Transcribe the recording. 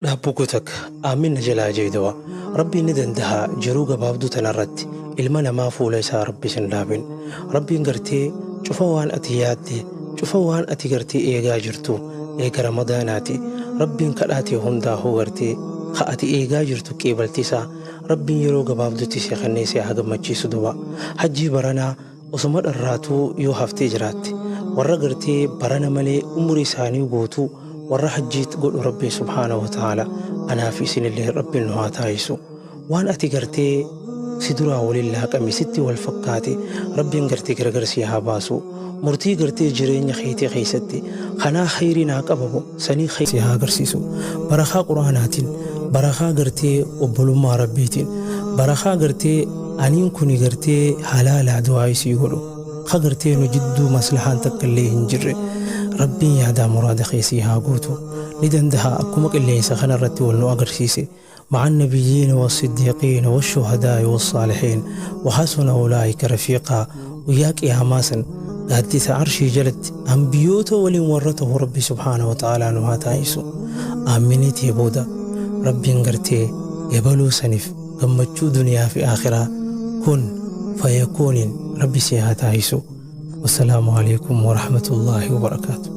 Dhaabbuku takka Aamiin na jalaa jee du'a. Rabbiin ni dandaha jiruu gabaabduu tanarratti ilma namaa fuula isaa Rabbi sin dhaabin. Rabbiin gartee cufa waan ati yaadde cufa waan ati gartee eegaa jirtu eega Ramadaanaati Rabbiin kadhaa tee hundaahuu gartee ka ati eegaa jirtu qeebalti isaa Rabbiin yeroo gabaabdutti si kennee si haa gammachiisu duba. Hajjii baranaa osuma dharraatuu yoo haftee jiraatte warra gartee barana malee umurii isaanii guutuu warra hajjiit godhu Rabbiin subhaanahu wa ta'aala anaa fi isinillee Rabbiin nu haa taasisu. Waan ati gartee si duraa waliin laaqame sitti wal fakkaate Rabbiin gartee gargar si haa baasu. Murtii gartee jireenya keetii keessatti kanaa khayrii naa qabamu sanii si haa agarsiisu. Barakaa Qur'aanaatiin, barakaa gartee obbolummaa Rabbiitiin, barakaa gartee aniin kuni gartee halaalaa du'aa'ii sii godhu ka gartee nu jidduu maslahaan takkallee hin jirre Rabbiin yaadaa muraada kee sii haa guutu. Ni dandaha akkuma qilleensa kana irratti wal nu agarsiise. Ma'a nabiyyiina wassiddiiqiina washuhadaa'i wassaalihiin wahasuna ulaa'ika rafiiqaa guyyaa qiyaamaa san gaaddisa arshii jalatti anbiyoota waliin warra tahu Rabbi subhaanahu wa ta'aalaa nu haa taasisu. Aaminii tee booda Rabbiin gartee ebaluu saniif gammachuu duniyaa fi aakhiraa kun fayakuuniin Rabbi si haa taasisu. Wassalaamu aleykum warahmatullaahi wabarakaatuh.